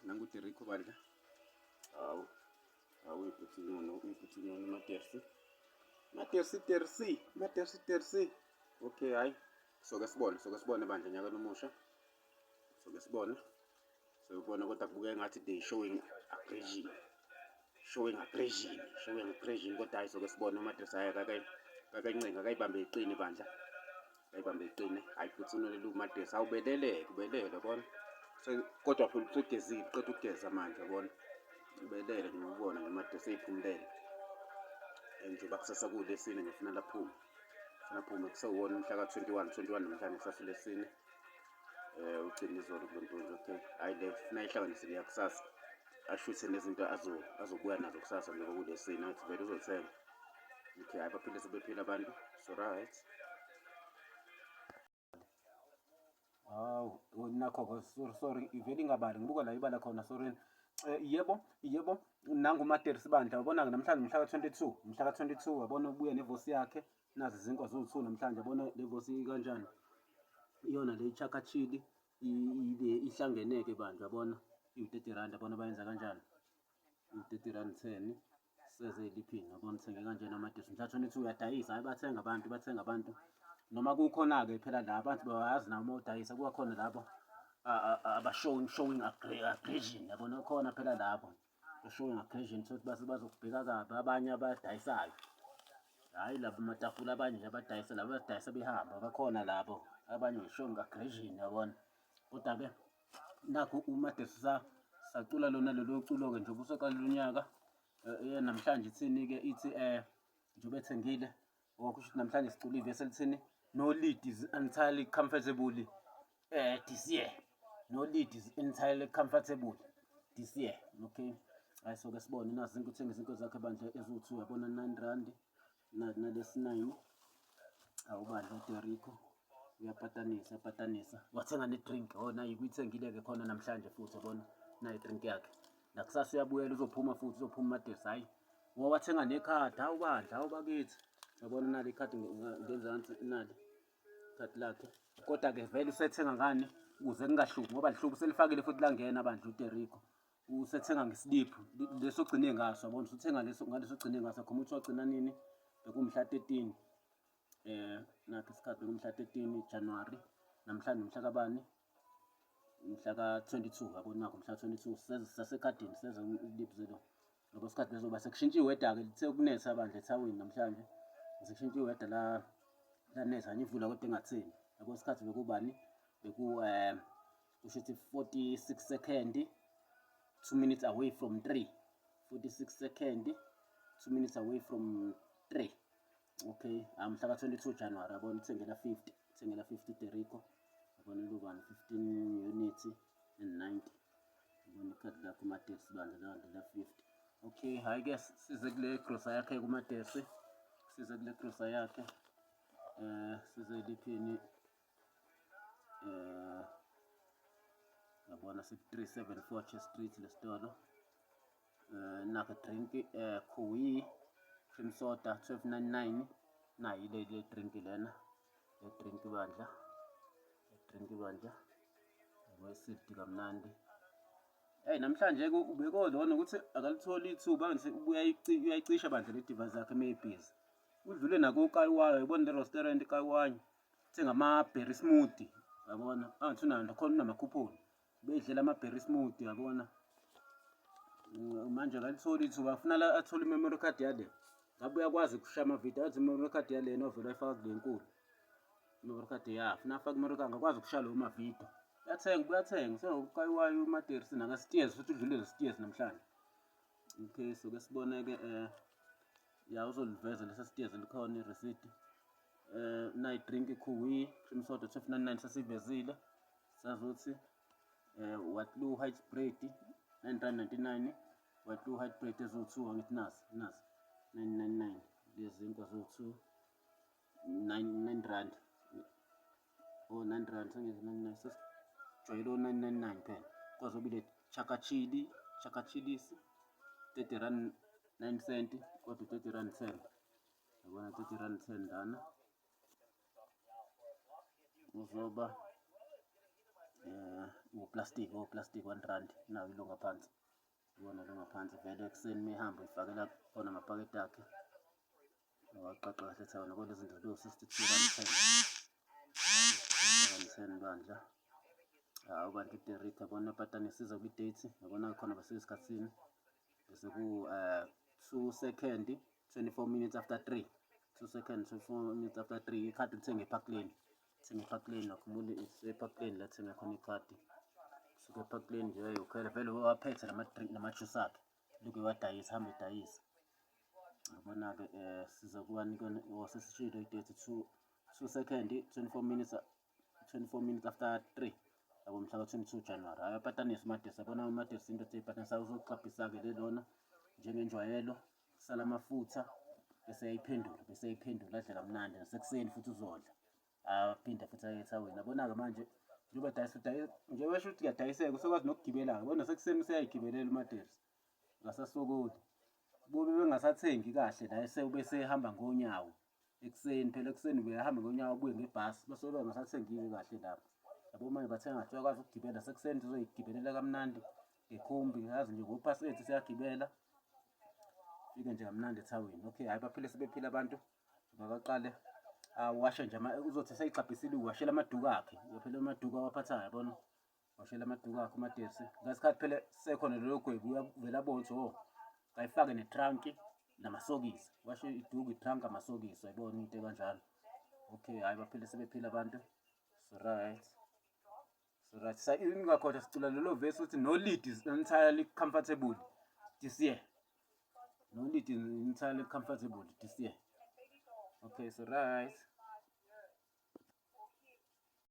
Nangu Derico bandla. Hawu. Hawu, ibhuthi nono, ibhuthi nono Madersi. Madersi Dersi, Madersi Dersi. Okay, hayi. Soke sibone, soke sibone bandla nyaka omusha. Soke sibone. Sokubona, kodwa kubukeka ngathi they showing aggression. Showing aggression, showing aggression, kodwa hayi, soke sibone uMadersi, hayi, akayincenga, akayibambe iqine bandla. Ayibambe iqine. Hayi, futhi unolelu uMadersi awubeleleke, ubelele yabona. Kodwa phela usegezile, uqeda ukugeza manje, yabona. Ubelele nje, ubona nje uMadersi eyiphumulele. Njengoba kusasa kulesine nje, funa laphume. Funa phume kusewona umhla ka-21, 21 namhlanje, kusasa lesine. Ugcina izolo kulonto nje, okay. Hayi, le funa ihlanganise le yakusasa. Ashuthe nezinto azobuya nazo kusasa njengoba kulesine, athi vele uzothenga. Okay, hayi, baphile, sebephila abantu. So right. Hawu, nakho, sorry, sorry, ivele ingabali, ngibuka la ibala khona, sorry. Yebo, yebo, nangu uMadersi bandla, wabona-ke namhlanje mhla ka-22, mhla ka-22, wabona ubuya nevosi yakhe, nazi izinkwa ziwu-2 namhlanje, yabona le vosi kanjani. Iyona le chaka chili ihlangene-ke bandla, yabona, iwu-30 rand, yabona bayenza kanjani. Iwu-30 rand 10 seze eliphini, yabona uthenge kanjena uMadersi mhla 22, uyadayisa, hayi, bathenga abantu, bathenga abantu. Noma kukhona-ke phela la abantu bayazi nawo uma udayisa kuba khona labo aba-showing showing aggression, yabona, khona phela labo showing aggression, so base bazokubheka kabi abanye abadayisayo. Hhayi, labo matafula abanye nje abadayisa, labo abadayisa behamba, bakhona labo abanye showing aggression, yabona. Kodwa-ke nakhu uMadersi sacula lona lelo culo-ke njengoba usaqala unyaka namhlanje, ithini-ke, ithi njengoba ethengile, okusho ukuthi namhlanje sicula ivesi elithini: "No lid is entirely comfortable this year, no lid is entirely comfortable this year." Okay, hayi, soke sibone nazi izinto, uthenga izinto zakhe bandla eziwu-2, yabona, 9 rand nalesi 9. Awubandla, uDerico uyapatanisa, uyapatanisa, wathenga ne-drink. Oh, nayi kuyithengile-ke khona namhlanje futhi, yabona, nayi i-drink yakhe. Nakusasa uyabuyela, uzophuma futhi, uzophuma uMadersi, hhayi, wathenga nekhadi. Hawu bandla, hawu bakithi, yabona nali ikhadi ngenzansi, nali ikhadi lakhe. Kodwa-ke vele usethenga ngani ukuze kungahluki, ngoba lihluku selifakile futhi langena bandla. UDerico usethenga ngesiliphu leso ogcine ngaso, yabona, usuthenga leso ngaleso ogcine ngaso. Khoma ukuthi wagcina nini, bekumhla 13, nakho isikhathi, bekumhla 13 January, namhlanje umhla kabani? Mhla ka-22, yabona, nakho mhla 22 seze sasekhadini, seze uliphu ngoba isikhathi bezoba sekushintsha i-weather-ke, lithe ukunetha bandla ethawini namhlanje, sekushintsha i-weather, la lanetha nje imvula kodwa engatheni. Yabo, isikhathi bekubani, beku kusho ukuthi 46 second, 2 minutes away from 3, 46 second, 2 minutes away from 3. Okay, mhla ka-22 January, yabona, uthengela 50, uthengela 50 Derico, yabona, lubani 15 units and 90, yabona ikhadi lakho uMadersi bandla la 50. Okay, hhayi-ke, size kule grosa yakhe kuMadersi, size kule grosa yakhe, size liphini, yabona, siku 374 Church Street lesitolo. Nakho drink, Kuyi cream soda 12.99, nayi le drink lena, le drink bandla, le drink bandla, yabo, isidi kamnandi. Hey, namhlanje ubekolona ukuthi akalitholi ithuba nje, ubuya uyayicisha bandla le device yakhe mayibhizi. Udlule nakoKaiwayo, yabona le restaurant iKaiwayo, thenga ama-berry smoothie, yabona, angathi unayo khona, unamakhuphoni, bedlela ama-berry smoothie, yabona. Manje akalitholi ithuba, funa la athole i-memory card yale, ngabe uyakwazi ukushaya amavidiyo, athi i-memory card yalena ovele wayifaka kule nkulu memory card ya, funa afake i-memory card, angakwazi ukushaya lawo mavidiyo. Uyathenga, uyathenga, usengokukayiwayo uMadersi naka-Steers futhi, udlulile Steers namhlanje. Okay, so ke sibone-ke, ya, uzoliveza lesa Steers, likhona i-receipt. Nayi drink, Kuyi cream soda 12.99, sesivezile, sazothi Watloo white bread 9.99, Watloo white bread eziwu-2, angithi nazi, nazi 999, lezi zinkwa ziwu-2, 9 9 rand, oh, 9 rand, sengithi 99, sesijwayele o-999 phela. Kwazobile chaka chili, chaka chilies 30 rand 9 cent, kodwa 30 rand 10, yabona, 30 rand 10 lana uzoba Uplastic, oplastic R1 nawo ilo ngaphansi. Iwona lo ngaphansi vele ekuseni mehamba uyifakela khona amapaketi akhe. Waqaqa kahle thawona kodwa izinto zibe u-R62 10. 10 bandla. Hawu bantu uDerrick yabona patani siza kwi-date yabona khona basesikhathini bese ku 2 second 24 minutes after 3, 2 second 24 minutes after 3. Ikhadi ulithenge ePark Lane, thenge ePark Lane, akhumbule ePark Lane la thenga khona ikhadi. Suka ePark Lane nje uyokhwela vele waphethe nama-drink nama-juice akhe, lokhu ewadayisa, hamba edayisa. Yabona-ke siza kuwani sesishilo i-date, 2 second 24 minutes after 3 yabo, mhla ka-22 January. Hhayi, apatanisa uMadesi, yabona uMadesi into ethi ipatanisa uzoxabhisa-ke le lona njengenjwayelo, sala amafutha bese eyayiphendula, bese eyayiphendula, adle kamnandi nasekuseni futhi uzodla, aphinde futhi aye ethawini. Yabona-ke manje njengoba dayisa udayisa njengoba esho ukuthi kuyadayiseka, usekwazi nokugibela-ke, bona nasekuseni useyayigibelela uMadesi, akasasokoli. Kube bengasathengi kahle la ubesehamba ngonyawo ekuseni, phela ekuseni ubehamba ngonyawo abuye ngebhasi, bese bengasathengile kahle lapho. Yabo manje bathenga kahle, uyakwazi ukugibela sekuseni, uzoyigibelela kamnandi ngekhumbi, yazi nje ngophasi ethu siyagibela, fike nje kamnandi ethawini. Okay, hhayi baphile sebephila abantu, makaqale awashe nje, uzothi eseyixabhisile uwashela amaduku akhe, uyaphela amaduku awaphathayo, yabona washela amaduku akhe uMadesi. Ngasikhathi phela sekhona lelo gwebu, uyavela abone ukuthi oh kayifake netranki namasokisi, washe iduku, itranki, amasokisi, wayibona into ekanjalo. Okay, hhayi baphile sebephila abantu. So right, so right. Sa ingakhohlwa sicula lelo verse ukuthi no lead is entirely comfortable this year, no lead is entirely comfortable this year. Okay, so right.